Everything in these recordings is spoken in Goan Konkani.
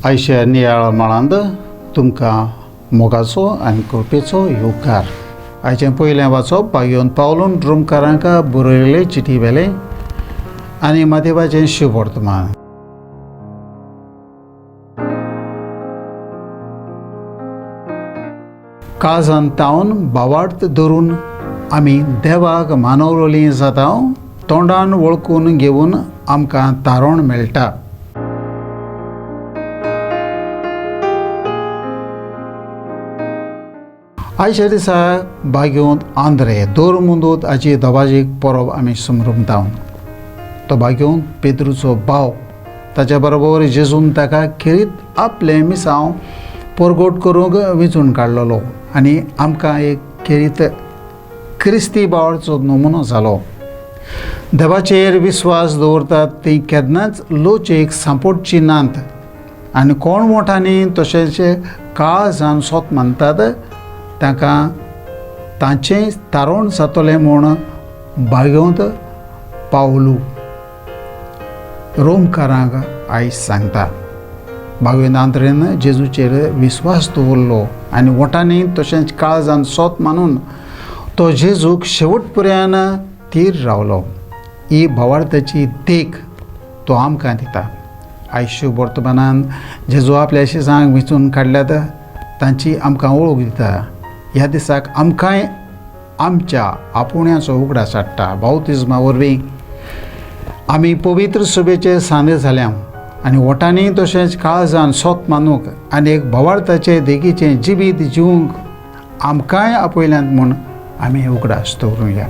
आयच्या नियाळ माळांत तुमकां मोगाचो आनी कृपेचो येवकार. आयचें पयलें वाचप बागेवन पावलून रोमकारांक बरयल्ले चिटी वेलें आनी मातेवाचें शुभवर्तमान. काळजान तावन भावार्थ धरून आमी देवाक मानवलोली जाता, तोंडान वळखून घेवन आमकां तारण मेळटा. आयच्या दिसा बागेवंत आंद्रे दोर मुंदूत हाची दबाजीक परब आमी समरमता. तो बागेवंत पेद्रूचो भाव, ताच्या बरोबर जेजून ताका खेरीत आपलें मिसांव परगट करूंक वेंचून काडलेलो आनी आमकां एक खेरीत क्रिस्ती भावाचो नमुनो जालो. देवाचेर विस्वास दवरतात ती केन्नाच लोचेक सांपोटची नात आनी कोण मोठ्यांनी तशेंच काळजान सोत मानतात तांकां तांचें तारण जातलें म्हूण बागेवंत पावलू रोमकारांक आयज सांगता. बागेवंत आंद्रेन जेजूचेर विस्वास दवरलो आनी वोटांनी तशेंच काळजान सोत मानून तो जेजूक शेवट पर्यंत थीर रावलो. ही भावार्थाची देख तो आमकां दिता. आयज वर्तमानान जेजू आपल्या शिसांक वेंचून काडल्यात तांची आमकां वळख दिता. ह्या दिसाक आमकांय आमच्या आपोवण्याचो उगडास हाडटा. बावतिज्मा वरवीं आमी पवित्र सभेचे सांदे जाल्या आनी वोटांनी तशेंच काळजान सोत मानूंक आनी एक भावार्थाचे देखीचें जिवीत जिवूंक आमकांय आपयल्यात म्हूण आमी उगडास दवरुया.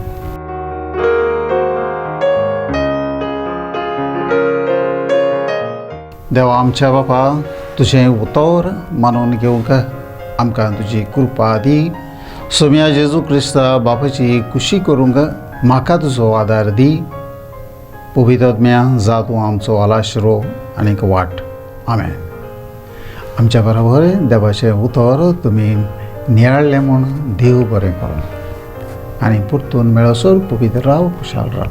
देवा आमच्या बापा, तुजें उतर मानून घेवंक आमकां तुजी कृपा दी. सोम्या जेजू क्रिस्ता बापाची खुशी करूंक म्हाका तुजो आदार दी. पवित्र जा तूं आमचो आलाशिरो आनीक वाट. आमेन. आमच्या बरोबर देवाचें उतर तुमी नियाळ्ळें म्हूण देव बरें करूं आनी परतून मेळसर पवित्र राव, खुशाल राव.